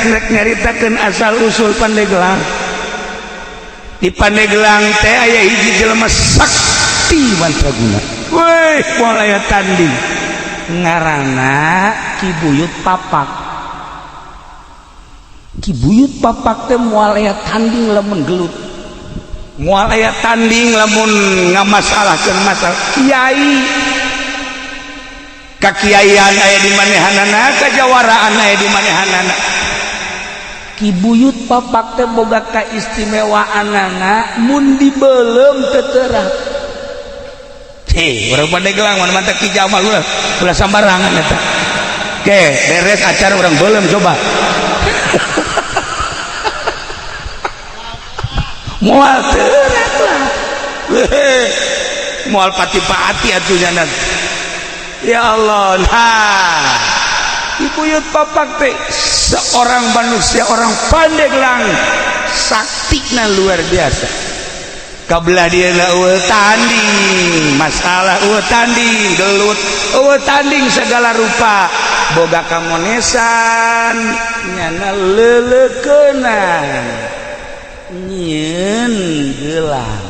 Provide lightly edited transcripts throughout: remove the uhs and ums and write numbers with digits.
Rek nyaritakeun asal usul Pandeglang. Di Pandeglang teh aya hiji jelema sakti mandraguna. Weh, moal aya tanding. Ngaranna Ki Buyut Papak. Ki Buyut Papak teh moal aya tanding lamun gelut. Moal aya tanding lamun ngamasalahkeun masalah kiai. Kakiaian aya di manehanana, kajawaraan aya di manehanana. Ki Buyut Papak teh boga kaistimewaanana mun dibeuleum teu teurak. Hei, urang Pandeglang mana mantap Ki Jamal ulah ulah sambarangan eta. Oke, beres acara urang beuleum coba. Moal teurak lah. Moal pati-pati atuh nya. Ya Allah, nah Buyut Papak teh seorang manusia, orang Pandeglang, saktina luar biasa. Kabelah dia eueuh tanding, masalah eueuh tanding, gelut, eueuh tanding segala rupa. Boga kamonesan, nyana leuleukeunana, nyieun gelang.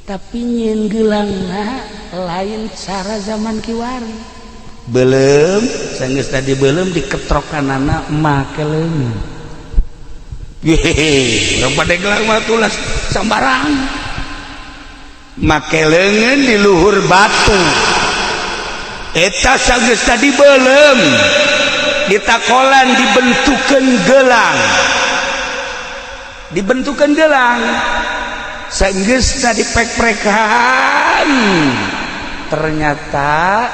Tapi nyieun gelangna lain cara zaman kiwari. Belum, sanggeus tadi belum diketrokanana make leungeun. Hehehe, urang Pandeglang mah tulas sambarang. Make leungeun di luhur batu. Eta sanggeus tadi belum ditakolan dibentukeun gelang. Dibentukeun gelang. Sanggeus tadi pek-prekan. Ternyata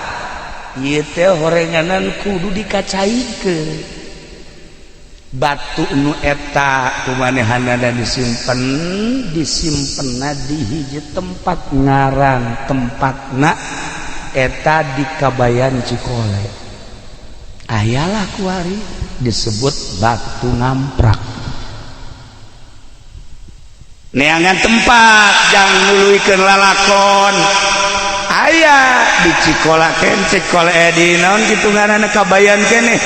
ieu teh horenganan kudu dikacaikeun. Batu nu eta kumanehanana disimpen, disimpenna di hiji tempat ngaran tempatna eta di Kabayan Cikole. Ayalah kuari disebut batu ngamprak. Neangan tempat jang nuluykeun lalakon. Aya di Cikola ken Cikole di naon kitu ngaranna Kabayan keneh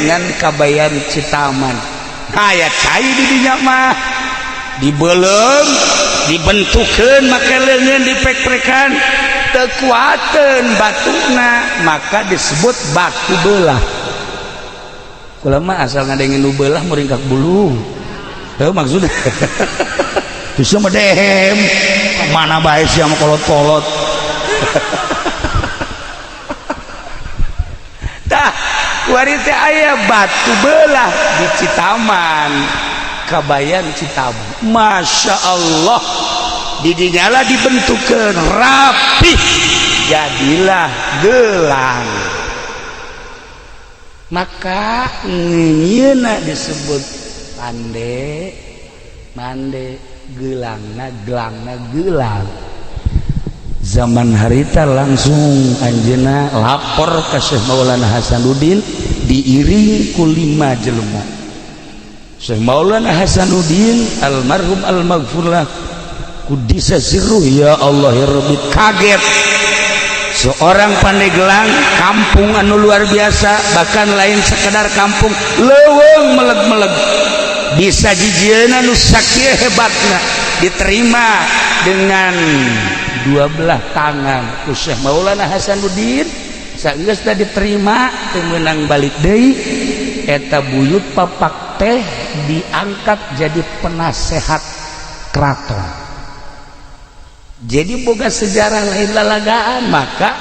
ngan Kabayan Citaman. Aya cai di dinya mah dibeuleum dibentukeun make leungeun dipek-prekan teu kuateun batuna maka disebut batu belah. Kula mah asal ngadengin nu belah muringkak bulu. Heuh maksudna. Terus mah dehem mana bae sia mah kolot-kolot. Tah, kuari teh aya batu belah di Citaman, Kabayan Citaman. Masya Allah, di dinyala dibentukkeun rapih, jadilah gelang. Maka ngeunyeuna disebut pande, mande, gelangna, gelangna, gelang. Zaman harita langsung anjeunna lapor ka Syekh Maulana Hasanuddin diiring ku 5 jelema. Syekh Maulana Hasanuddin almarhum almaghfurlah kudisa sirruh ya Allah ya Rabbi kaget. Seorang Pandeglang kampung anu luar biasa, bahkan lain sekedar kampung leuweung meleg-meleg bisa jijieuna nu sakieu hebatna diterima dengan dua belah tangan ku Syekh Maulana Hasanuddin. Sageus teh diterima teu meunang balik deui eta Buyut Papak teh diangkat jadi penasehat keraton. Jadi boga sejarah lain lalagaan, maka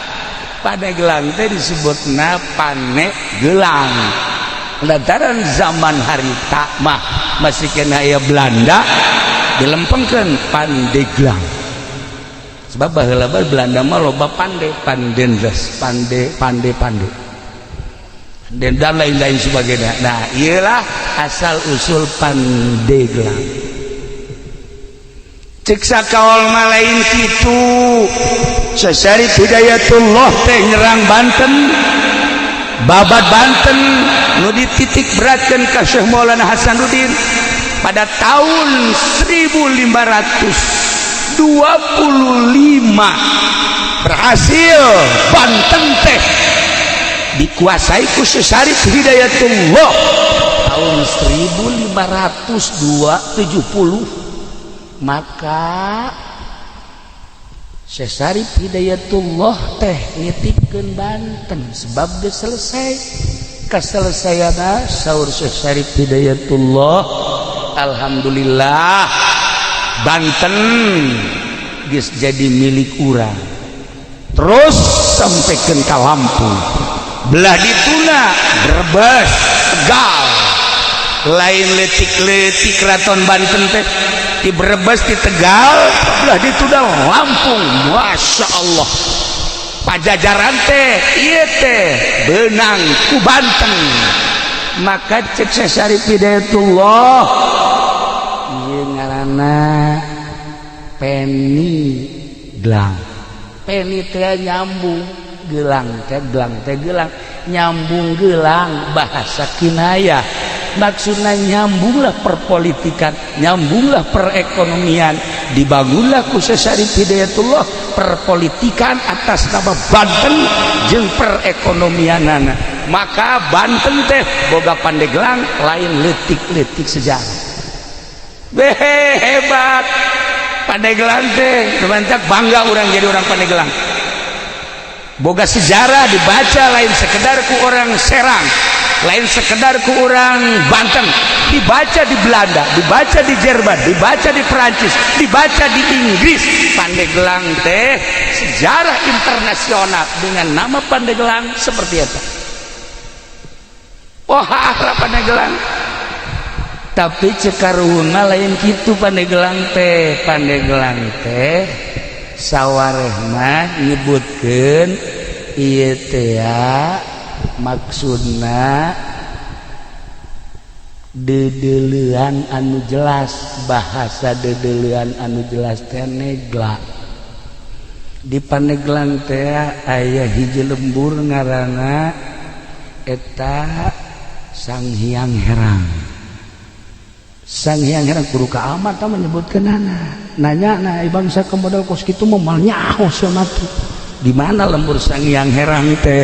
Pandeglang teh disebutna Panegelang. Lantaran zaman harita mah masih kena aya Belanda dilempengkeun Pandeglang. Sebab baheula Belanda mah loba pande, pandendres, pande, pande, pande. Dan lain-lain sebagainya. Nah, iyalah asal usul Pandeglang. Cek sakaol mah lain kitu. Syarif Hidayatullah teh nyerang Banten, babat Banten nu dititik beratkeun ka Syekh Maulana Hasanuddin pada tahun 1525 berhasil Banten teh dikuasai ku Syarif Hidayatullah. Tahun 1570 maka Syekh Syarif Hidayatullah teh nitipkeun Banten sebab geus selesai. Kaselesaiana saur Syekh Syarif Hidayatullah, alhamdulillah Banten geus jadi milik urang. Terus sampaikan ka Lampung, belah dituna Brebes, Tegal, lain letik-letik keraton Banten teh di Brebes, di Tegal, belah dituna Lampung. Masya Allah, Pajajaran teh ieu teh benang ku Banten. Maka cek Syekh Syarif Hidayatullah, ieu ngaranna peni gelang. Peni teh nyambung, gelang teh gelang teh gelang, nyambung gelang, bahasa kinayah. Maksudnya nyambunglah perpolitikan, nyambunglah perekonomian. Dibangunlah ku Syekh Syarif Hidayatullah perpolitikan atas nama Banten jeung perekonomianana. Maka Banten teh boga Pandeglang, lain letik-letik sejarah. Behe, hebat Pandeglang teh. Mantap, bangga orang jadi orang Pandeglang, boga sejarah dibaca lain sekedar ku orang Serang, lain sekedar ku orang Banten, dibaca di Belanda, dibaca di Jerman, dibaca di Perancis, dibaca di Inggris. Pandeglang teh sejarah internasional dengan nama Pandeglang seperti itu. Wah, Pandeglang, tapi cek karuhun lain gitu. Pandeglang teh, Pandeglang teh sawarehna nyebutkeun ieu teh maksudna dedelean anu jelas. Bahasa dedelean anu jelas teh negla. Di Pandeglang teh aya hiji lembur ngaranna eta Sang Hyang Herang. Sang Hyang Herang kudu ka amat tah menyebutkeunana. Nanya nah bangsa ke model kos kitu mah moal nyaho sia mati. Di mana lembur Sang Hyang Herang teh?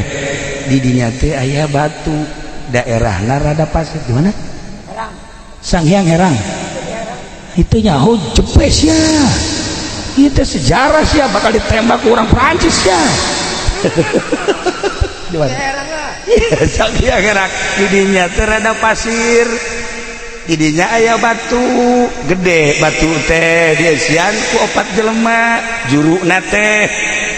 Di dinya teh aya batu, daerahna rada pasir. Di mana Herang? Sang Hyang Herang itu nyaho jepes ya. Itu sejarah sih, bakal ditembak orang Prancis ya. Di mana? Iya, Sang Hyang Herang di dinya teh rada pasir, di dinya aya batu gede. Batu teh dieusian ku opat jelema. Juruna teh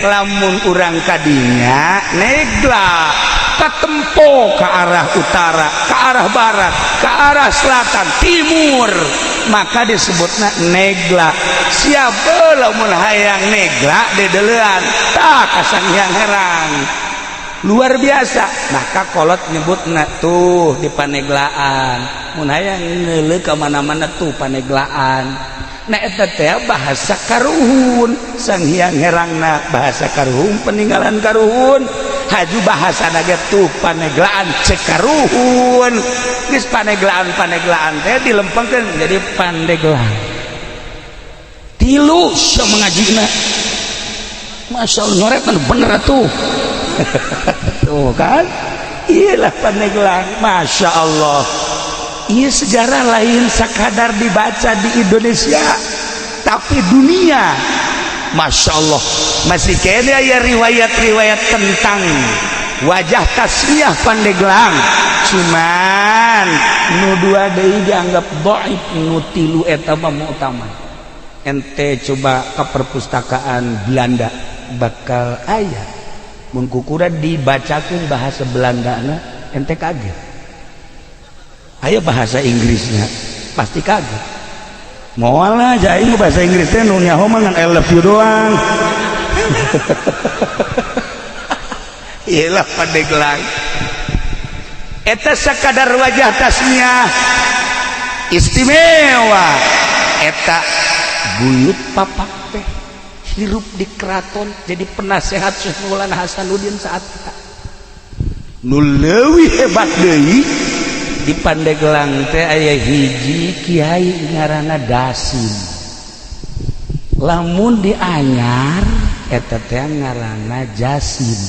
lamun urang kadinya negla katempo ke arah utara, ke arah barat, ke arah selatan, timur, maka disebutna negla. Siapa lamun hayang negla dedelean tah ka Sang Hyang Herang. Luar biasa. Maka kolot nyebutna tuh di Paneglaan, mun hayang ngeuleuh ka mana-mana tuh Paneglaan. Nah, eta teh bahasa karuhun. Sang Hyang Herangna bahasa karuhun, peninggalan karuhun. Haju bahasa ge tuh Paneglaan cek karuhun. Geus Paneglaan, Paneglaan teh dilempengkeun jadi Pandeglang. Tilu sia mengajina. Masya Allah, nyoret bener tuh. Tuh kan, iyalah Pandeglang. Masya Allah, iya, sejarah lain sekadar dibaca di Indonesia, tapi dunia. Masya Allah, masih kene ya riwayat-riwayat tentang wajah tasmiyah Pandeglang. Cuman nu dua deui dianggap dhaif, nu tilu eta mah utama. Ente coba ke perpustakaan Belanda, bakal aya. Mun kukuran dibacakeun bahasa Belanda na, ente kaget. Ayo bahasa Inggrisnya pasti kaget. Moal lah aing bahasa Inggris teh nu nyaho mah ngan "I love you" doang. Iyalah, Pandeglang eta sakadar wajah tasmiyah istimewa. Eta buyut papak teh hirup di keraton, jadi penasehat Syekh Maulana Hasanuddin saat kita. Nu leuwih hebat deui, di Pandeglang teh aya hiji kiai ngaranna Dasim. Lamun dianyar eta teh ngaranna Jasim.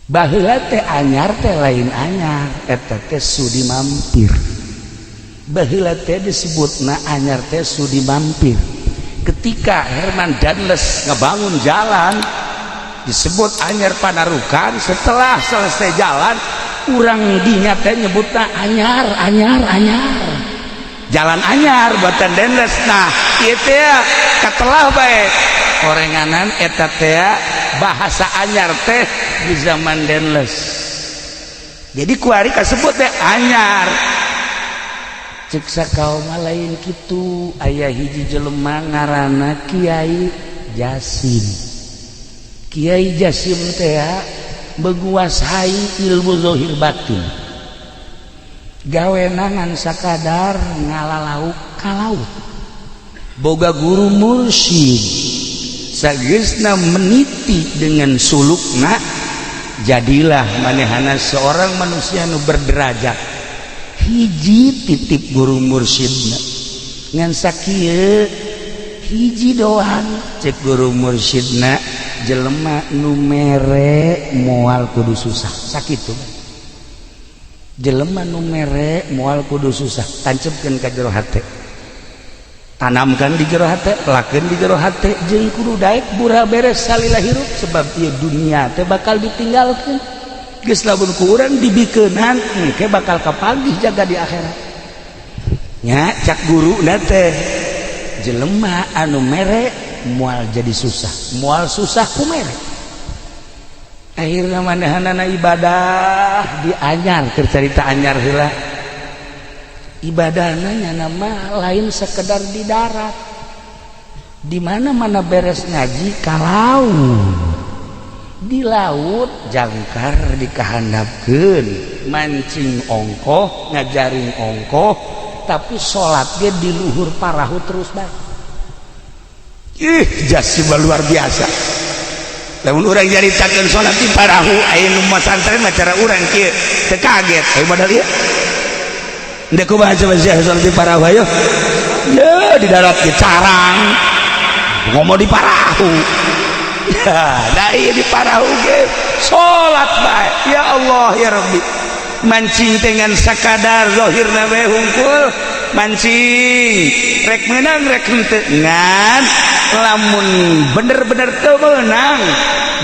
Baheula teh anyar teh lain anyar, eta teh sudi mampir. Baheula teh disebutna anyar teh sudi mampir. Ketika Herman Daendels ngebangun jalan disebut Anyar Panarukan, setelah selesai jalan urang dinya teh nyebutna anyar, anyar, anyar, jalan anyar buatan Daendels. Nah, ieu teh katelah bae orenganan eta teh bahasa anyar teh di zaman Daendels. Jadi kuari kasebut teh anyar. Cek sakaum lain kitu, aya hiji jelema ngaranna Kiai Jasim. Kiai Jasim teh menguasai ilmu zahir batin, gawe ngan sakadar ngala lauk ka laut. Boga guru mursyid. Sageusna meniti dengan sulukna, jadilah manehana seorang manusia nu berderajat. Hiji titip guru mursyidna ngan sakieu hiji doang. Cek guru mursyidna, jelema nu mere moal kudu susah. Sakitu, jelema nu mere moal kudu susah. Tancepkeun ka jero hate, tanamkan di jero hate, lakeun di jero hate, jeung kudu daek bura beres salila hirup, sebab ieu dunia teh bakal ditinggalkeun. Geus lamun ku urang dibikeunan, engke bakal kapanggih jaga di akhirat nya. Cak guru teh, jelema anu mere moal jadi susah, moal susah ku mere. Akhirnya manehanana ibadah di anyar. Keur carita anyar heula, ibadahnya nama lain sekedar di darat, di mana-mana. Beres ngaji ka laut, di laut jangkar dikahandapkeun, mancing ongkoh, ngajaring ongkoh, tapi salat dia di luhur parahu terus bae. Ih, Jasim luar biasa. Lamun urang nyaritakeun salat di parahu, aya nu masantren mah cara urang kieu teu kaget. Ayo modal ieu. Ndek kumaha coba sia salat di parahu? Ayo. Ya, di darat ge carang. Ngomong di parahu. Ya, da ieu di parahu ge salat bae. Ya Allah ya Rabbi. Mancing dengan sakadar zahirna bae hungkul, mancing rek menang rek henteu, ngan lamun bener-bener teu meunang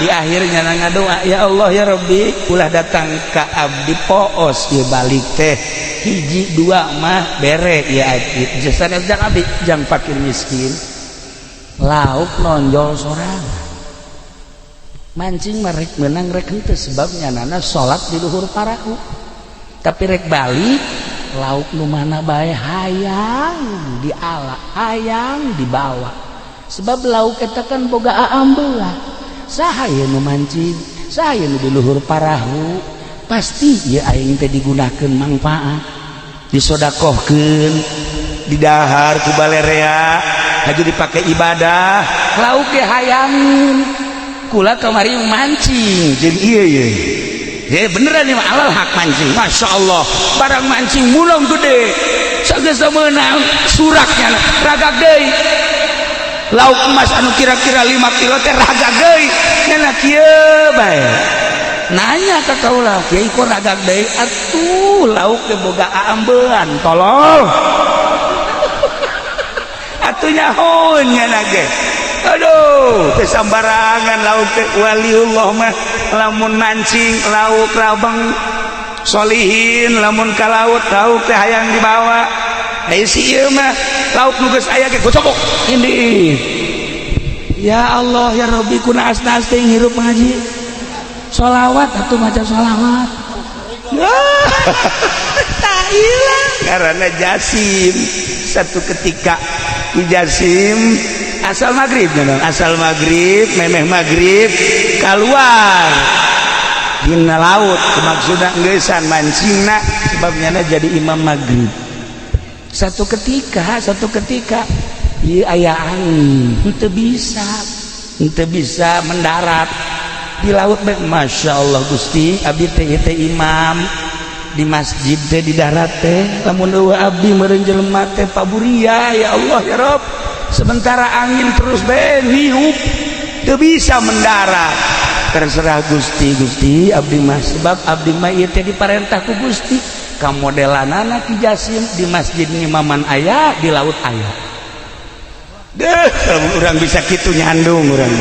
di akhirnya ngadoa, "Ya Allah ya Rabbi, ulah datang ka abdi poos ieu balik teh, hiji dua mah bere ya sanes jang abdi, jang fakir miskin." Lauk nonjol sorangan. Mancing mah rek menang rek henteu, sebabnya nana salat di luhur parahu, tapi rek balik lauk nu mana bae hayang diala, hayang dibawa, sebab lauk eta kan boga aambeua. Saha ieu nu mancing, saha ieu nu di luhur parahu? Pasti ieu aing teh digunakeun manfaat, disodakohkeun, didahar ku balerea, haju dipake ibadah. Lauk ge hayangin. Kula kamari mancing jeung ieu ieu. Ya beneran nih alal hak mancing. Masya Allah, barang mancing mulung gede. Sageus meunang suraknya ragag deui. Lauk emas anu kira-kira 5 kilo teh ragag deui. Nya kieu bae. Nanya ka kaula, "Kiai, kok ragag deui?" "Atuh lauk ge boga aambean, tolol." Atuh nyahoeun nya ge. Aduh, teu sambarangan lauk teh. Waliullah mah lamun mancing lauk rabang, solihin lamun ka laut, lauk teh hayang dibawa. Aya si ieu mah lauk nu geus aya ge gocobok ini. Ya Allah ya Rabbi, kuna asna teh hirup ngaji sholawat atuh, maca sholawat. Tak hilang karena Jasim. Satu ketika di Jasim asal maghrib, asal maghrib, memeh maghrib keluar dina laut, maksudna ngeusan mancingna, sebabnya jadi imam maghrib. Satu ketika ieu aya angin, henteu bisa mendarat di laut bae. Masya Allah Gusti, abdi teh teh imam di masjid teh di darat teh, lamun euweuh abdi meureun jelema teh paburia. Ya Allah ya Rob, sementara angin terus bae niup, teu bisa mendarat. Terserah Gusti. Gusti, abdi mah, sebab abdi mah ieu teh diparentah ku Gusti. Kamodelanana Ki Jasim di masjid ngimaman aya, di laut aya. Deh, urang bisa kitu nyandung urang.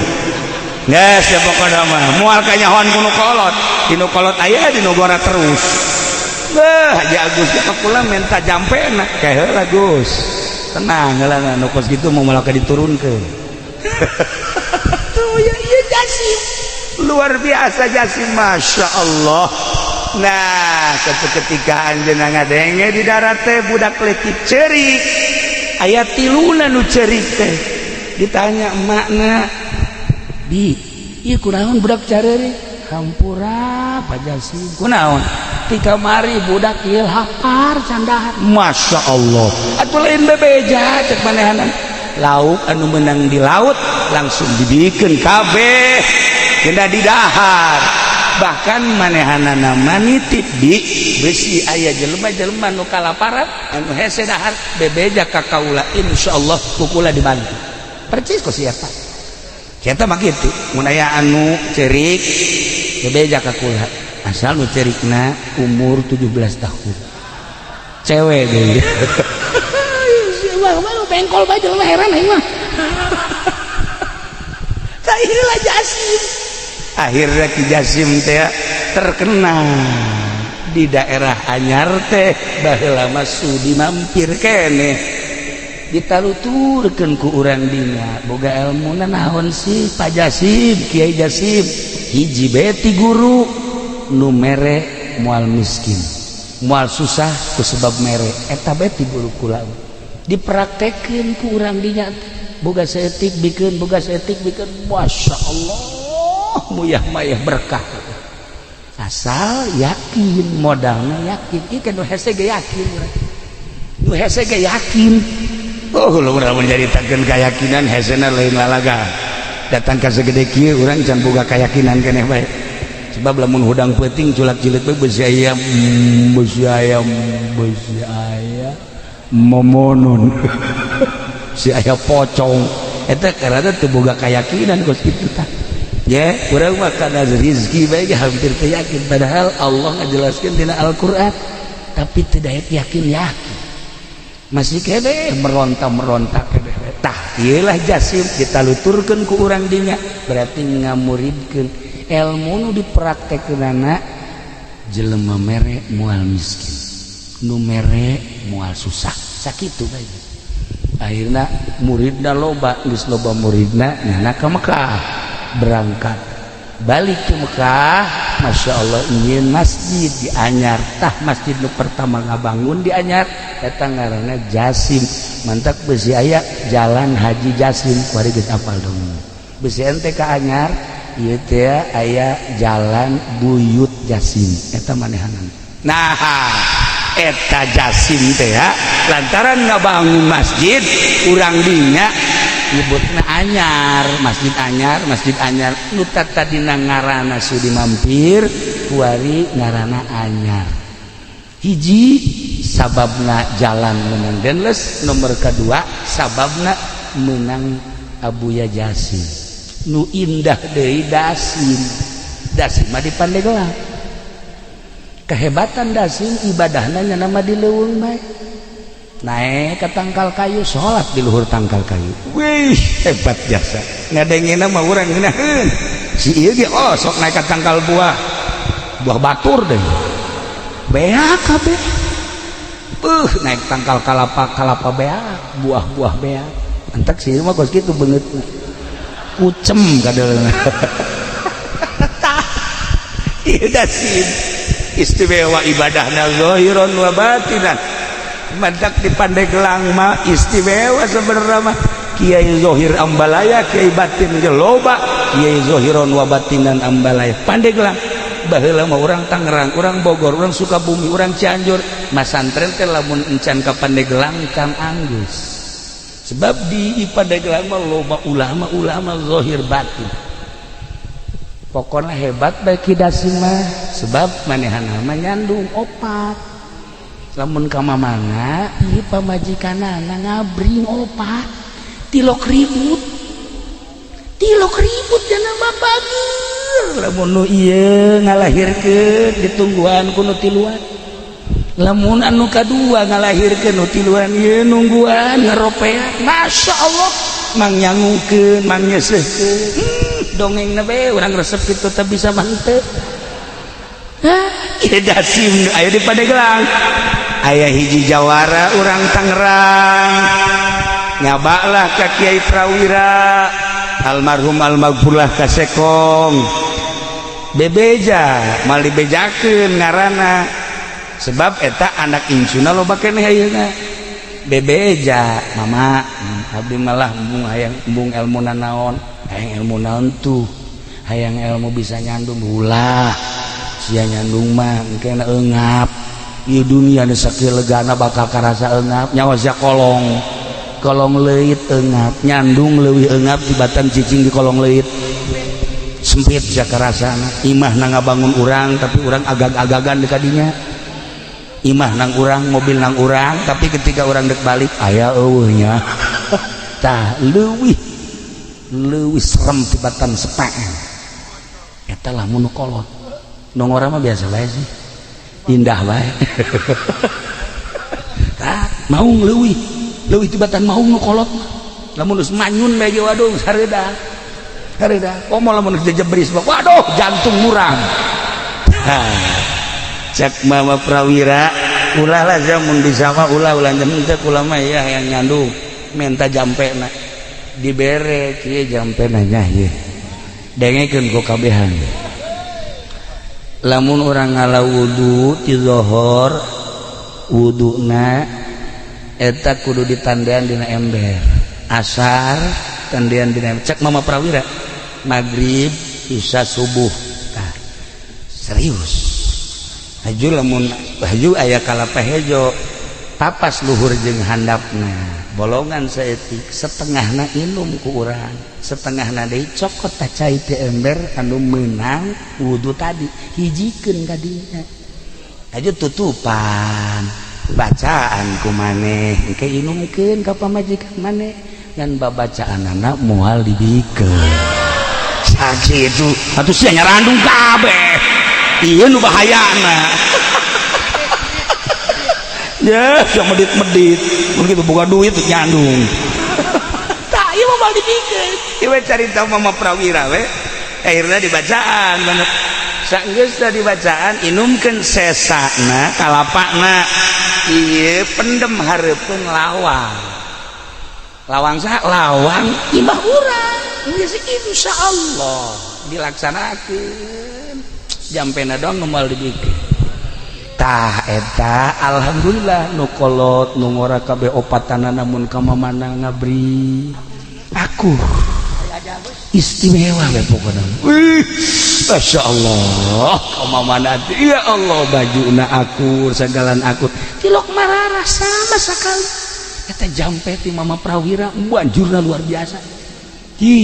Geus ya, pokona mah moal kanyahoan ku nu kolot. Di nu kolot aya, di nu gora terus. Beuh, Haji Agus ka kula minta jampena. Kae heula, Gus. Tenang heula, nu kos kitu mau malah diturunkeun. Tuh ya, iya Jasim. Luar biasa Jasim, Masya Allah. Nah, suatu ketika anjeunna ngadenge di darat teh budak leutik ceurik. Aya tiluna nu ceurik teh. Ditanya emakna, "Bi, ieu kunaon budak careurik?" "Hampura, Pak Jasim." "Kunaon?" "Ti kamari budak ieu lapar, can dahar." Masya Allah. Atuh lain bebeja cek manehanan. Lauk anu menang di laut langsung dibikeun kabeh kena didahar. Bahkan manehanana manitip di besi aya jelema-jelema nu kalaparan, anu hese dahar, bebeja ka kaula, insyaallah ku kula dibantu. Percis kok siapa eta mah kitu. Mun aya anu ceurik, bebeja ka kula, asal nu ceurikna umur 17 tahun, cewek deui. Wah, bengkol bae jelema, heran aing mah. Tah, inilah Jasim. Akhirnya Ki Jasim teh terkenal di daerah Anyar teh. Baheula mah sudi mampir keneh, ditaluturkeun ku urang dinya, boga ilmuna naon sih, Pak Jasim, Kiai Jasim? Hiji beti guru, nu mere moal miskin, moal susah ku sebab mere. Eta beti guru kula. Dipraktekeun ku urang dinya, boga saeutik bikeun, boga saeutik bikeun. Masya Allah, muyah mayah berkah, asal yakin. Modalnya yakin. Ieu kan nu hese ge yakin, nu hese ge yakin. Oh, lu urang menceritakeun keyakinan, hesena lain lalaga. Datang ka segede kieu, urang can boga keyakinan keneh bae, sebab lamun hudang peuting culak cilik bae, besi ayam, besi ayam, besi ayam momonon si aya pocong eta, karena teu boga keyakinan kos kitu. Tah ya, urang mah kana rezeki bae hampir teu yakin, padahal Allah ngajelaskeun dina Al-Qur'an, tapi tidak yakin yakin, masih kene meronta-meronta kene. Tah, ieu lah Jasim, ditaluturkeun ku urang dinya, berarti ngamuridkeun ilmu nu dipraktekkeunana, jelema mere moal miskin, nu mere moal susah. Sakitu bae. Akhirna muridna loba. Geus loba muridna, nyana ka Mekah, berangkat balik ke Mekah. Masya Allah, ingin masjid di Anyar. Tah, masjid nu pertama ngabangun di Anyar eta ngaranna Jasim. Mantak besi aya Jalan Haji Jasim. Kuari geus apal dong. Besi ente ka Anyar ieu teh aya Jalan Buyut Jasim, eta manehanan. Nah, eta Jasim teh ya, lantaran ngabangun masjid, urang dinya nyebutna Anyar, Masjid Anyar, Masjid Anyar. Nu tadina ngaranna Sudi Mampir, kuari ngaranna Anyar. Hiji sababna jalan menang Denles, nomor kedua sababna menang Abuya Jasim. Nu indah deui Dasim. Dasim mah di Pandeglang. Kehebatan Dasim, ibadahna nama di leuweung bae, naik ke tangkal kayu, sholat di luhur tangkal kayu. Wih, hebat jasa. Ngadengena mah urang ngeunaheun si ieu ge. Oh, sok naik ke tangkal buah, buah batur deh, beak kabeh. Naik tangkal kalapa, kalapa beak, buah-buah beak. Entek sih mah kos kitu beungeut kucem kadeulna. Tah, ieu Dasim istimewa ibadahna zahiran wa batinan. Mantak di Pandeglang mah istimewa sebenarnya mah. Kiai Zohir Ambalaya, Kiai batin ge loba, Kiai Zohiron wa batinan Ambalaya Pandeglang. Baheula mah urang Tangerang, urang Bogor, urang Sukabumi, urang Cianjur masantren teh lamun encan ka Pandeglang can anggeus, sebab di Pandeglang mah loba ulama-ulama zohir batin. Pokoknya hebat bae Ki Dasim mah, sebab manehana mah nyandung opat. Lamun ka mamana ieu pamajikanana ngabring opat, tilok ribut, tilok ribut, jangan babageut. Lamun nu ieu ngalahirkeun, ditungguan ku nu tiluan. Lamun anu kadua ngalahirkeun, nu tiluan ieu nungguan ngaropea. Masya Allah, mang nyangukeun, mang nyeuseuhkeun. Dongeng be urang resep kitu teu bisa mantep. Ieu Dasim aya di Pandeglang, aya hiji jawara urang Tangerang, nyabalah ka Kiai Prawira almarhum almaghfurlah ka Sekong, bebeja mal dibejakeun ngaranna, sebab eta anak incuna loba keneh ayeuna. Bebeja, "Mama, abdi malah embung hayang, embung ilmu naon, hayang ilmu naon tuh?" "Hayang ilmu bisa nyandung." "Ulah sia nyandung mah, engke eungap. Ieu dunia nu sakieu legana bakal karasa eungap. Nyawa sia kolong kolong leuit eungap, nyandung leuwih eungap tibatan cicing di kolong leuit sempit. Sia karasana imah na ngabangun urang, tapi urang agag-agagan di kadinya. Imah nang urang, mobil nang urang, tapi ketika urang dek balik aya eueuhnya. Tah, leuwih leuwih serem tibatan sepaan eta lah mun kolot. Nu ngora mah biasa bae sih, indah bae. Tah, maung leuwih leuwih tibatan maung nu kolot mah. Lamun geus manyun bae ge, waduh, sareuda hareuda. Komo lamun geus jebris, waduh, jantung murang. Cek Mama Prawira, "Ulah lah mun bisa mah, ulah ulah teu kula mah ya yang nyandung." Minta jampena, dibere kieu jampena nya. Ieu dengekeun ku kabehan. Lamun urang ngala wudu ti zohor, wuduna eta kudu ditandean dina ember. Asar tandean dina ember, cek Mama Prawira. Maghrib, Isya, subuh. Tah, serius. Haju lamun haju aya kalapa hejo, papas luhur jeung handapna, bolongan saeutik, setengahna inum ku urang, setengahna deui cokot ta cai ti ember anu meunang wudu tadi, hijikeun ka dinya. Haju tutupan, bacaan ku maneh, engke inumkeun ka pamajikan maneh, dan babacaanana moal dibikeun. Sakitu atuh sia nyarandung kabeh. Ieu nu bahayana ya, yang medit-medit begitu buka duit nyandung. Tak, ieu mah moal dibikeun. Ieu carita Mama Prawira we. Akhirnya dibacaan banget. Sanggeus dibacaan, inumkeun sesana kalapana. Ieu pendem hareupeun lawang. Lawang saha? Lawang imah urang. Geus, insyaallah dilaksanakeun. Jampena doang nu moal dibikeun. Tah, eta alhamdulillah nu kolot nu ngora kabeh opatana, namun ka mamana ngabri aku istimewa we pokona. Wih, Masya Allah, ka mamana, ya Allah, bajuna akur, sagalan akur, tilok mararah sama sekali. Eta jampe ti Mama Prawira banjurna luar biasa. Hi.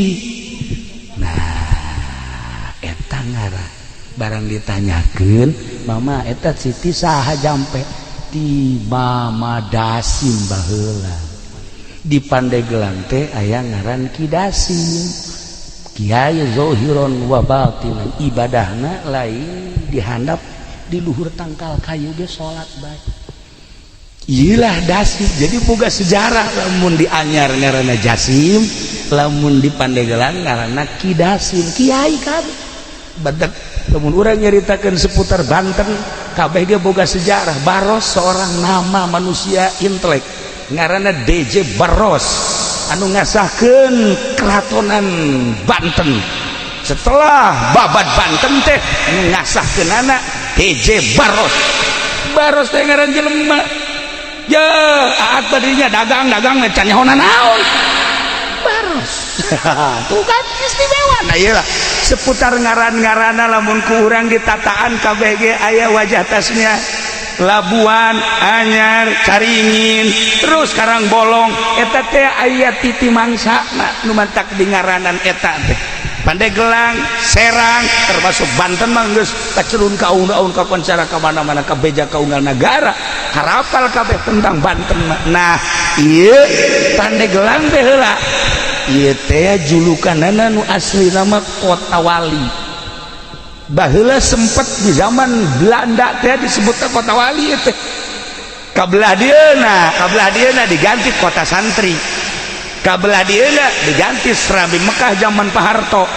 Nah, eta ngarah barang ditanyakeun, "Mama, eta Siti saha jampe?" "Ti Mama Dasim." Baheula di Pandeglang teh aya ngaran Ki Dasim, kiai zohiron wa batinan, ibadahna lain dihandap, di luhur tangkal kayu ge salat bae. Iyalah Dasim. Jadi boga sejarah, lamun di Anyar ngaranna Jasim, lamun di Pandeglang ngaranna Ki Dasim, kiai kabeh. Badak lamun urang nyaritakeun seputar Banten, kabeh ge boga sejarah. Baros, seorang nama manusia intelek ngaranna DJ Baros anu ngasahkeun keratonan Banten. Setelah babat Banten teh anu ngasahkeun anak DJ Baros. Baros teh ngaran jelema ya, aat tadinya dagang-dagang can nyaho naon Baros. Tuh kan istimewa. Nah, iyalah seputar ngaran-ngarana lamun ku urang ditataan KBG aya wajah tasnya Labuan, Anyar, Caringin, terus Karang Bolong, eta teh aya titi mangsa nu mantak di ngaranan eta teh. Pandeglang, Serang, termasuk Banten mah geus kacelun ka aun-aun, ka koncara ka mana-mana, ka beja ka unggal nagara, harapal kabeh tentang Banten mah. Nah, ieu Pandeglang teh heula, ieu teh julukanana nu asli nama Kota Wali. Baheula sempet di zaman Belanda teh disebutnya kota wali teh. Kabelah dieuna diganti kota santri. Kabelah dieuna diganti Serambi Mekah zaman Pak Harto.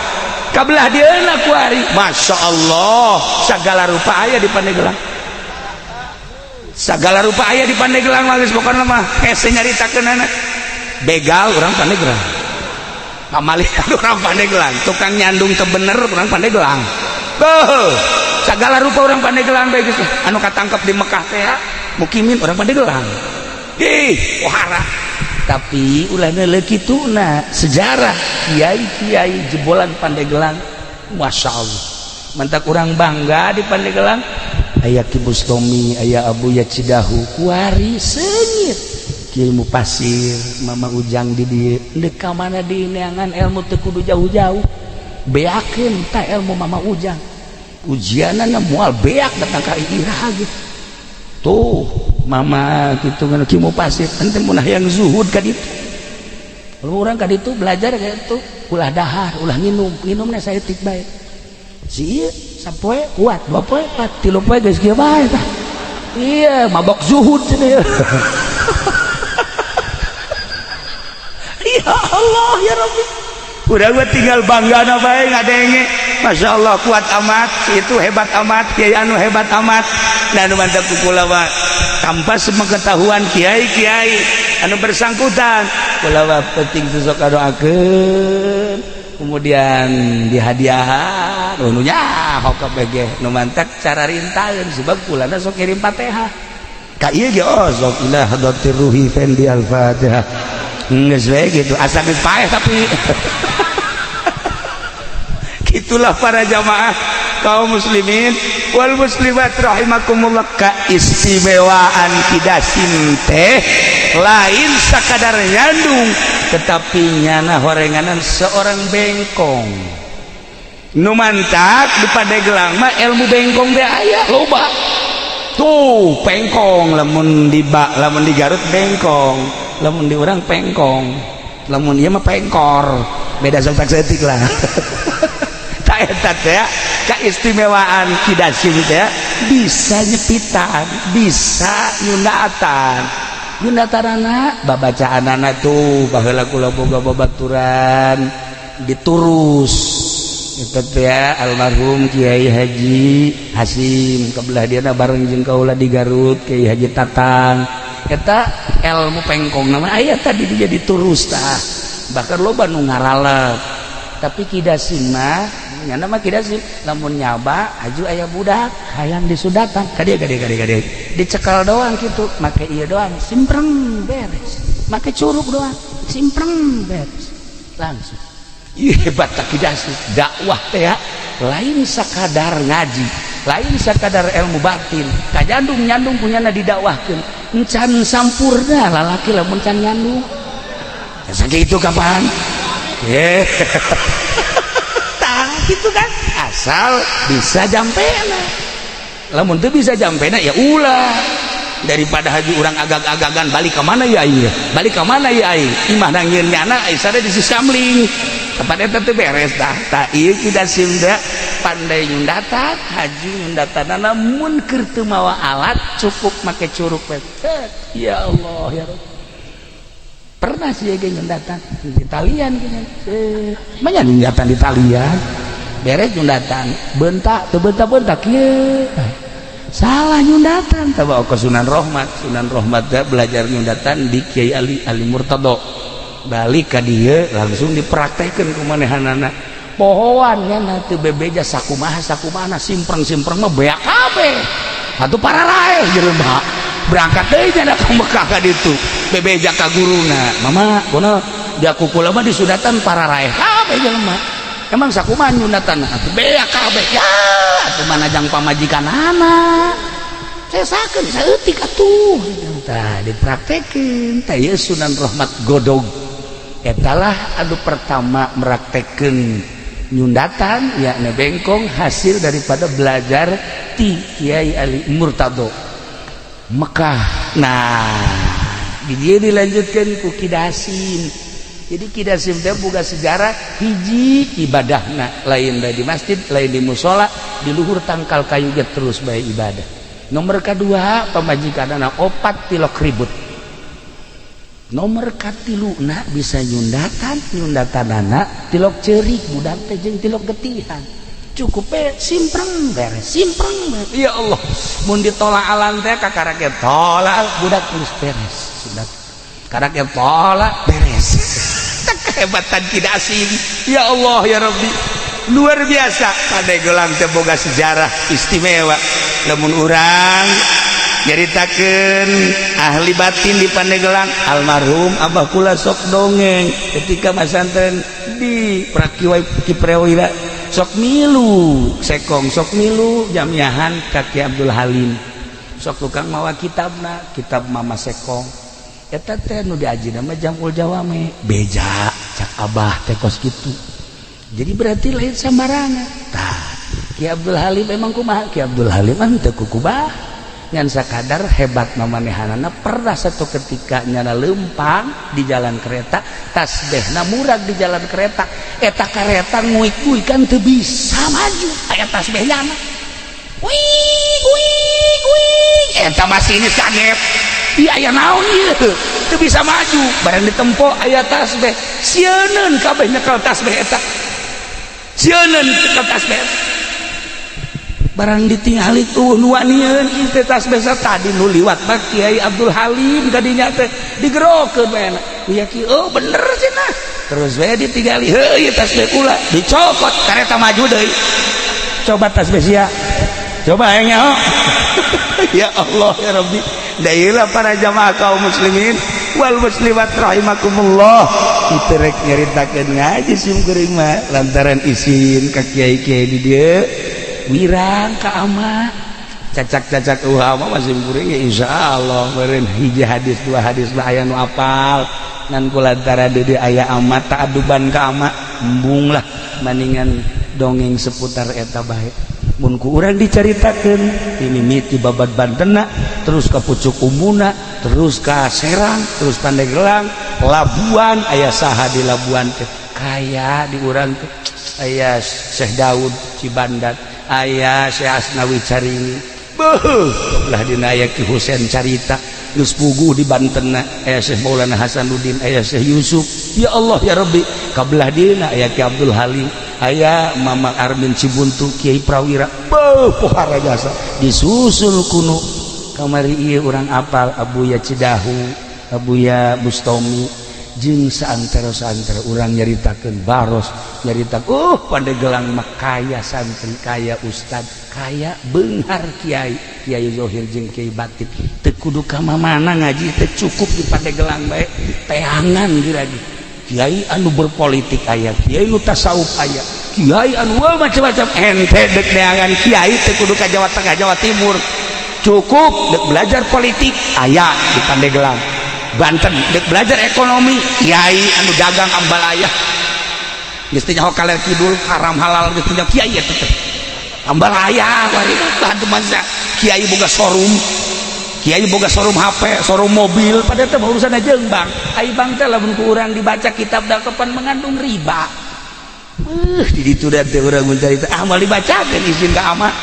Kabelah dieuna kuari, Masya Allah, segala rupa aya di Pandeglang. Segala rupa aya di Pandeglang mah geus, pokona mah hese nyaritakeunana. Begal urang Pandeglang, pamalihan urang Pandeglang, tukang nyandung teu bener urang Pandeglang. Beuh, segala rupa orang Pandeglang bae geus. Anu katangkep di Mekah teh mukimin orang Pandeglang. Ih, wahara. Tapi ulah neuleuh kituna sejarah kiai-kiai jebolan Pandeglang, Masya Allah. Mantak urang bangga di Pandeglang aya Ki Bustomi, aya Abuya Cidahu, kuari seungit. Kiai Mupasir, Mama Ujang di dieu. Deuk ka mana di neangan ilmu teu kudu jauh-jauh. Beakeun tah ilmu Mama Ujang. Ujianana moal beak datang ka iraha gitu. Tuh mama gitu kan Ki Mupasir ente mun hayang zuhud ka ditu. Kalau urang ka ditu belajar kayak itu, ulah dahar, ulah nginum, nginumna saeutik bae. Si ieu sapoe kuat, 2 poe kuat, 3 poe geus kieu bae tah. Iya, mabok zuhud cenah ya. Ya Allah ya Rabbi. Udah gue tinggal bangga na bae ngadenge. Masya Allah, kuat amat, itu hebat amat, kiai anu hebat amat. Dan mantap kula mah tanpa sepengetahuan kiai-kiai anu bersangkutan. Kula mah penting sosok doakeun, kemudian dihadiahan, nu nyaho kabeh ge nu mantak cara rintaeun sebab kulana sok kirim Fatihah. Ka ieu ge, oh, sok ila hadratir ruhi fendi al-Fatihah. Geus we gitu, asa geus paeh tapi itulah para jamaah kaum muslimin wal muslimat rahimakumullah, keistimewaan Ki Dasim teh lain sakadar nyandung, tetapi nyana horenganan seorang bengkong. Nu mantak di Pandeglang mah ilmu bengkong teh aya loba tuh. Pengkong lamun di ba, lamun di Garut bengkong, lamun di urang pengkong, lamun ieu mah pengkor, beda sok saeutik lah. Eta teh keistimewaan Ki Dasim teh bisa nyepitan, bisa nyundatan. Nyundatanana babacaanana tuh baheula kula boga babaturan diturus eta teh, almarhum Kiai Haji Hasim, kebelah dieuna bareng jeung kaula di Garut Kiai Haji Tatang. Eta ilmu pengkong nama aya tadi dia diturus tah, bahkan loba nu ngaralep. Tapi Ki Dasim mah nyana mah Ki Dasim lamun nyaba aju aya budak hayang disundatan ka dieu, ka dieu, ka dieu, ka dieu, dicekal doang gitu, make ieu doang, simpreng, beres. Make curug doang, simpreng, beres langsung. Ih, hebat tak Ki Dasim. Dakwah teh ya, lain sakadar ngaji, lain sakadar ilmu batin, kajandung nyandung punyana didakwahkeun encan sampurna lalaki lamun can nyandung. Sakitu kapan? Tah gitu kan, asal bisa jampena. Lamun teu bisa jampena ya ulah, daripada haji urang agag-agagan balik ke mana ya aing, balik ke mana ya aing, imah nangieun nyana ai di sisamling tempat eta teu beres tah. Tah, ieu Ki Dasim teh pandai nyundatan, haji nyundatan mun keur teu mawa alat cukup make curug. Ya Allah ya Rabb. Pernah sih ge nyundatan di talian gini, banyak nyundatan di talian, beres nyundatan bentak teu bentak-bentak kieu, salah nyundatan. Tahu ke Sunan Rohmat? Sunan Rohmat teh belajar nyundatan di Kiai Ali Ali Murtado, balik ka dieu langsung dipraktekkeun ku manehanana. Pohoan nya teu bebeja sakumaha sakumaha, simpreng-simpreng mah beak kabeh atuh, pararaeh jelema. Berangkat deui nya ka Mekah ka ditu, bebeja ka guruna, "Mama, kono dia kukula mah disundatan pararaeh kabeh jelema, emang sakumaha nyundatan atuh beak kabeh?" "Ya atuh mana jang pamajikanana sesakeun saeutik atuh." Tah, dipraktekeun tah ieu Sunan Rahmat Godog etalah anu pertama meraktekeun nyundatan, yakni bengkong, hasil daripada belajar ti Kiai Ali Murtado Mekah. Nah, di dia dilanjutkan ku Ki Dasim. Jadi Ki Dasim teh boga sejarah hiji, ibadahna lain di masjid, lain di musola, di luhur tangkal kayu ge terus bae ibadah. Nomor kedua, pamajikanana opat, tilok ribut. Nomor katilu na bisa nyundatan, nyundatanana tilok cerik budak teh jeung tilok getihan, cukup simpreng beres, simpreng beres. Ya Allah, mun ditolak alam teh kakara ge tolak budak terus beres, sudah karak ge tolak beres. Kehebatan tidak asing, ya Allah ya Rabbi, luar biasa. Pandeglang teh boga sejarah istimewa. Lamun urang nyaritakeun ahli batin di Pandeglang, almarhum abah kula sok dongeng ketika masantren di Prakiwa Kiprawira, sok milu sekong, sok milu jamiahan ka Ki Abdul Halim, sok tukang mawa kitabna, kitab Mama Sekong eta teh nu diaji nama Jamul Jawame. Beja cak abah teh kos kitu. Jadi berarti lain sambarangan. Tah, Ki Abdul Halim emang kumaha? Ki Abdul Halim mah teu kukubah, ngan sakadar hebat mamanehanana. Pernah satu ketika nyana lempang di jalan kereta, tasbehna murag di jalan kereta eta. Kereta nguik-nguik kan teu bisa maju, aya tasbeh nyana, wih wih wih. Eta masinis kaget. Iya, aya naon ieu teu bisa maju? Barang ditempo aya tasbeh, sieuneun kabeh nyekel tasbeh eta, sieuneun nyekel tasbeh. Barang ditingali tuh nu wanian teh tasbeh. Tadi nu liwat mah Kiai Abdul Halim, tadinya teh digerokeun bae ya ki. Oh, bener cenah. Terus we ditingali, heuh, ieu tasbeh kula. Dicokot, kareta maju deui. Coba tasbeh sia, coba yang nyaho. Ya Allah ya Rabbi. Dailah para jamaah kaum muslimin wal muslimat rahimakumullah, itu rek nyaritakeun ngaji sim kuring mah lantaran isin ka kiai-kiai di dieu, wirang ka ama cacak-cacak ulama masih kuring ya. Insyaallah meureun hiji hadis, dua hadis lah aya nu apal, ngan kulantaran di aya amat ta'aduban ka ama, embung lah, maningan dongeng seputar eta bae. Mun ku urang dicaritakeun ini miti babad Bantena, terus ke Pucuk Umuna, terus ke Serang, terus Pandeglang, Labuan, aya saha di Labuan teh? Kaya di urang teh aya Syekh Daud Cibandat, aya Syekh Asnawi Carini, beuh, belah dina aya Ki Husein Carita geus puguh di Banten, aya Syekh Maulana Hasanuddin, aya Syekh Yusuf. Ya Allah ya Rabbi, kabelah dina aya Ki Abdul Halim, aya Mama Armin Cibuntu, Kiai Prawira, beuh, pohara jasa. Disusul kuno kamari ieu urang apal Abuya Cidahu, Abuya Bustomi, jeung saantero-saantero urang nyaritakeun baros nyarita. Pandeglang mah kaya santri, kaya ustad, kaya beunghar kiai, kiai zohir jeung kiai batin. Teu kudu ka mana ngaji teh, cukup di Pandeglang bae teangan lagi. Kiai anu berpolitik aya, kiai nu tasawuf aya, kiai anu macam-macam. Ente dek neangan kiai teu kudu ka Jawa Tengah, Jawa Timur, cukup dek belajar politik aya di Pandeglang, Banten. Dek belajar ekonomi, kiai anu dagang ambalaya geus teh nyaho kaler kidul, haram halal geus teh kiai eta teh ambalaya. Bari masa kiai boga showroom, kiai boga showroom HP, showroom mobil, pada teh urusan aja bang. Ai bang teh lamun ku urang dibaca kitab kapan mengandung riba. Di ditu da teh urang mencari ah moal dibacakeun, izin ka ama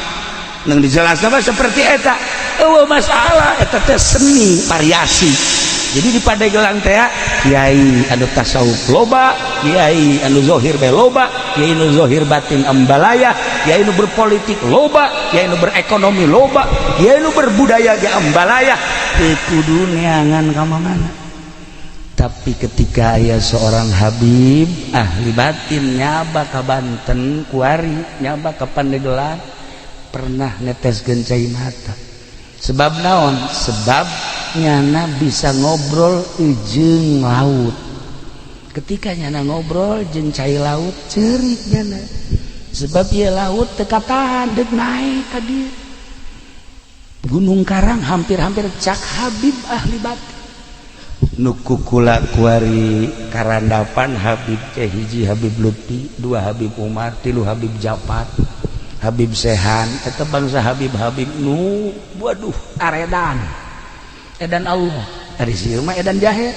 nang dijelasna mah seperti eta. Eueuh masalah, eta teh seni variasi. Jadi di Pandeglang teh kiai anu tasawuf loba, kiai anu zohir bae loba, kiai anu zohir batin ambalaya, kiai anu berpolitik loba, kiai anu berekonomi loba, kiai anu berbudaya ge ambalaya. Teu kudu neangan ka mana. Tapi ketika aya seorang Habib ahli batin nyaba ka Banten kuari, nyaba ka Pandeglang, pernah neteskeun cai mata. Sebab naon? Sebab nyana bisa ngobrol jeung laut. Ketika nyana ngobrol jeung cai laut, cerik nyana, sebab ieu laut teu katahan deuk naik ka dieu Gunung Karang hampir-hampir, cak Habib ahli batin nu kukula kuari karandapan. Habib teh hiji Habib Lutfi, dua Habib Umar, tilu Habib Japar, Habib Sehan. Eta bangsa Habib-habib nu waduh, aredan edan Allah. Ari sieu mah edan jahe.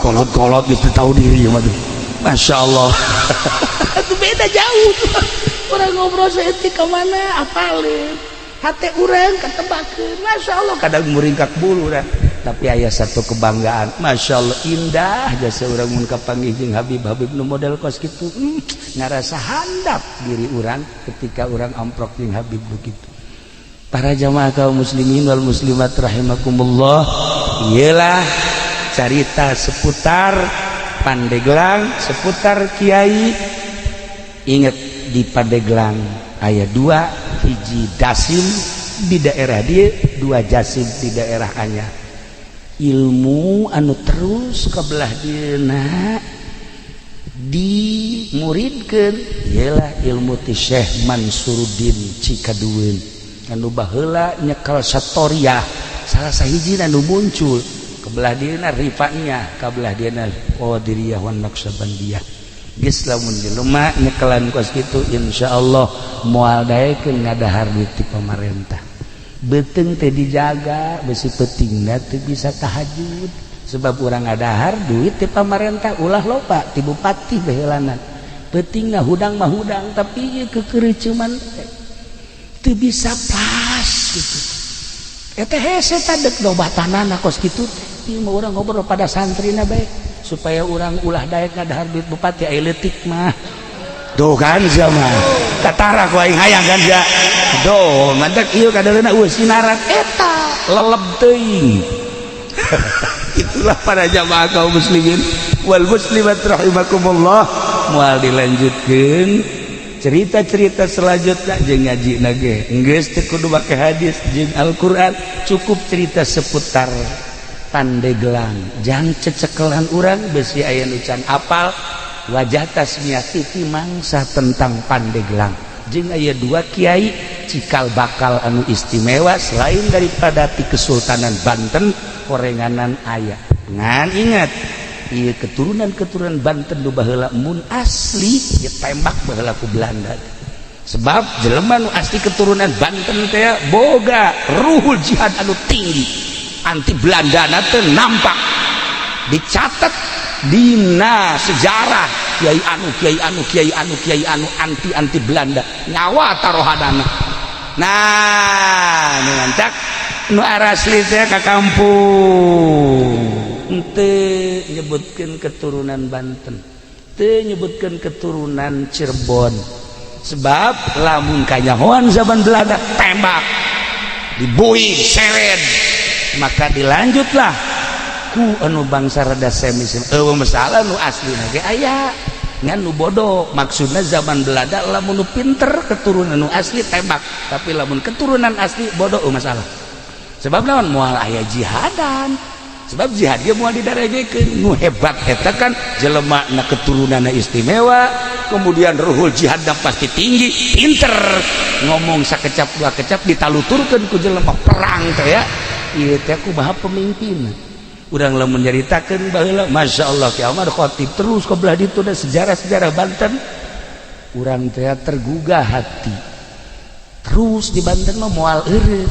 Kolot-kolot gitu, tahu diri mah tuh. Masya Allah, itu beda jauh tuh. Orang ngobrol saeutik ka mana apalin hate urang katebakeun. Masya Allah, kadang muringkak bulu urang, tapi aya satu kebanggaan. Masya Allah, indah jasa urang mun kapanggih jeung Habib Habib nu model kos kitu. Ngarasa handap diri urang ketika urang amprok jeung Habib begitu. Para jamaah kaum muslimin wal muslimat rahimakumullah, iyalah carita seputar Pandeglang, seputar Kiai. Ingat, di Pandeglang aya dua, hiji Dasim di daerah dia, dua Jasim di daerah Anyar. Ilmu anu terus ke belah dina dimuridkeun ialah ilmu ti Syekh Mansuruddin Cikadueun anu baheula nyekel Satoriah, salah sahiji anu muncul kebelah dina Rifa'iyah, kabelah dina Qadiriyah wan Naqsabandiyah. Geus, lamun jelema nyekelan kos kitu, insyaallah moal daekeun ngadahar duit ti pamarentah. Beuteung teh dijaga, besi peutingna teu bisa tahajud sebab urang ngadahar duit ti pamarentah. Ulah loba ti bupati baheulana, peutingna hudang mah hudang, tapi ieu kekeureuceuman teu bisa pas gitu. Eta hese tadek lobatanana kos kitu teh. Ieu mah urang ngobrol pada santrina bae supaya urang ulah daek ngadahar duit bupati. Aya leutik mah tuh kan, sia mah tatara ku aing hayang kan sia. Doh, mantak ieu kadaleuna eueuh sinaran eta leleb teuing. Itulah para jamaah kaum muslimin wal muslimat rahimakumullah. Moal dilanjutkeun cerita-cerita selanjutnya jeung ngaji nage geus teu kudu make hadis jeung Al-Qur'an, cukup cerita seputar Pandeglang jang cecekelan urang besi aya nu can apal wajah tasmiah titi mangsa tentang Pandeglang jeung aya dua kiai cikal bakal anu istimewa selain daripada ti Kesultanan Banten. Korenganan aya ngan ingat ieu keturunan-keturunan Banten nu baheula mun asli ditembak baheula ku Belanda, sebab jelema nu asli keturunan Banten teh boga ruhul jihad anu tinggi, anti Belanda teh nampak dicatat dina sejarah. Kiai anu, kiai anu, kiai anu, kiai anu anti anti Belanda, nyawa taruhanana. Nah, nu mancak nu arasli teh ka kampung henteu nyebutkeun keturunan Banten, teu nyebutkeun keturunan Cirebon, sebab lamun kanyahoan zaman Belanda tembak, dibui, seret. Maka dilanjutlah ku anu bangsa rada semi. Eueuh masalah, nu asli ge aya ngan nu bodoh. Maksudna zaman Belanda lamun nu pinter keturunan nu asli tembak, tapi lamun keturunan asli bodoh, oh masalah. Sebab naon? Moal aya jihadan, sebab jihad dia moal didaregekeun. Nu hebat eta kan jelema na keturunanna istimewa, kemudian ruhul jihadna pasti tinggi, pinter ngomong sakecap dua kecap ditaluturkeun ku jelema perang teh ya. Ieu teh kumaha pemimpin urang lamun nyaritakeun baheula. Masya Allah, Ki Ahmad Khatib terus ke belah ditu da sejarah-sejarah Banten urang teh tergugah hati. Terus di Banten mah moal eureun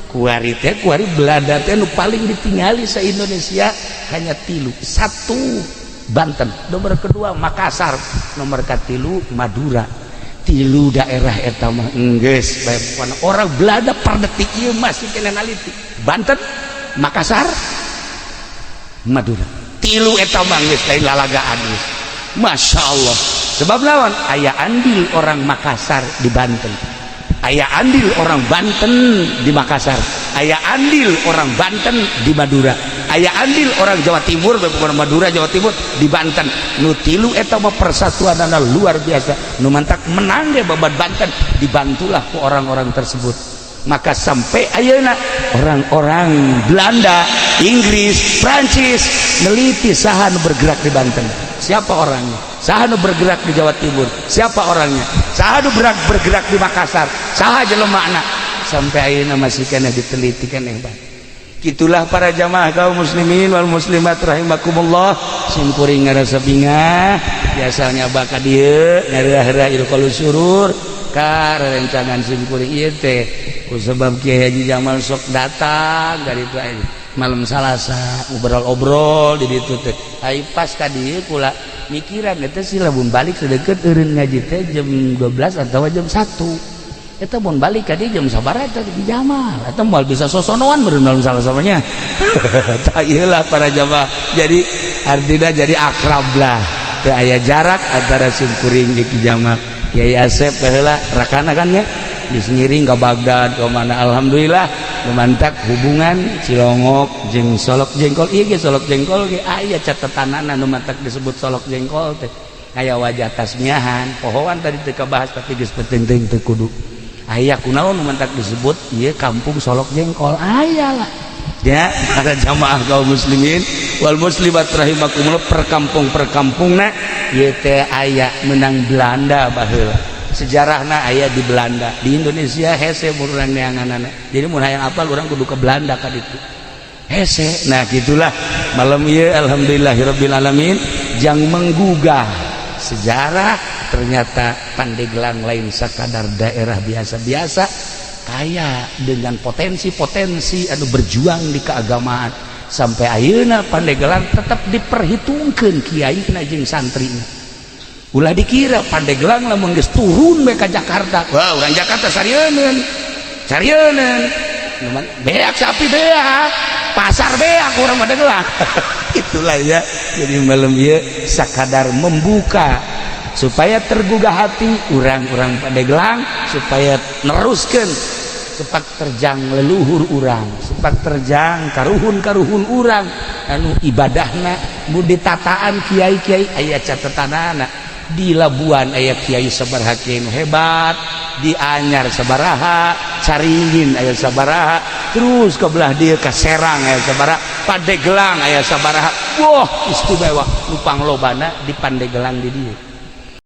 kuari teh, kuari Belanda teh nu paling ditingali sa Indonesia hanya tilu: satu Banten, nomor kedua Makassar, nomor katilu Madura. Tilu daerah eta mah enggeus bae pokona orang Belanda per detik ieu masih kena naliti. Banten, Makassar, Madura, tilu eta mah geus lain lalagaan geus. Masya Allah, sebab lawan aya andil orang Makassar di Banten, aya andil orang Banten di Makassar, aya andil orang Banten di Madura, aya andil orang Jawa Timur, bukan Madura, Jawa Timur di Banten. Nu tilu eta mah persatuanana luar biasa. Nu mantak menang ge babat Banten dibantulah ku orang-orang tersebut. Maka sampai ayeuna orang-orang Belanda, Inggris, Prancis neliti saha nu bergerak di Banten, siapa orangnya, saha nu bergerak di Jawa Timur, siapa orangnya, saha nu bergerak di Makassar, saha jelemana. Sampai ayeuna masih kena diteliti keneh bang. Gitulah para jamaah kaum muslimin wal muslimat rahimakumullah. Sim kuring ngarasa bingah biasanya baka dieu ngareurah ilqaul surur ka rerencangan sim kuring ieu teh. Ku sebab Kiai Haji Jamal sok datang dari itu aja malam Salasa, obrol-obrol di ditu teh. Ai pas ka dieu kula mikiran eta sih, lamun balik sedeket eureun ngaji teh jam 12 atau jam 1. Eta mun balik ka dieu jam sabaraha eta di Jamal? Eta moal bisa sosonoan meureun malam Salasa mah nya. Tah, ieu lah para jamaah. Jadi artinya jadi akrab lah, teu aya jarak antara simkuring jeung Ki Jamal. Kiai Asep baheula rakana kan nya, geus ngiring ke Baghdad ke mana. Alhamdulillah lumantak hubungan Cilongok jeung Solok Jengkol. Ieu ge Solok Jengkol ge aya catetanana nu matak disebut Solok Jengkol teh, aya wajah tasmiahan pohoan tadi teu kabahas, tapi geus penting teu kudu aya kunaon nu matak disebut ieu kampung Solok Jengkol. Aya lah ya, para jamaah kaum muslimin wal muslimat rahimakumullah, perkampung perkampungna ieu teh aya menang Belanda baheula, sejarahna aya di Belanda. Di Indonesia hese mun urang neanganana. Jadi mun hayang apal, urang kudu ke Belanda ka ditu hese. Nah, gitulah malam ieu, alhamdulillahirabbil alamin, jang menggugah sejarah. Ternyata Pandeglang lain sakadar daerah biasa-biasa, kaya dengan potensi-potensi anu berjuang di keagamaan. Sampai ayeuna Pandeglang tetap diperhitungkan kiai jeung santri. Ulah dikira Pandeglang lamun geus turun bae ka Jakarta, wah, urang Jakarta sarieun sarieun, beak sapi, beak pasar, beak urang Pandeglang. Itulah ya. Jadi malam ieu sakadar membuka supaya tergugah hati orang-orang Pandeglang, supaya neruskan sepak terjang leluhur urang, sepak terjang karuhun-karuhun urang anu ibadahna mu ditataan kiai-kiai. Aya catatanana di Labuan aya kiai sabaraha, kiai hebat di Anyar sabaraha, Caringin aya sabaraha, terus ke belah dia ke Serang aya sabaraha, Pandeglang aya sabaraha. Wah, istimewa, lupang lobana di Pandeglang di dieu.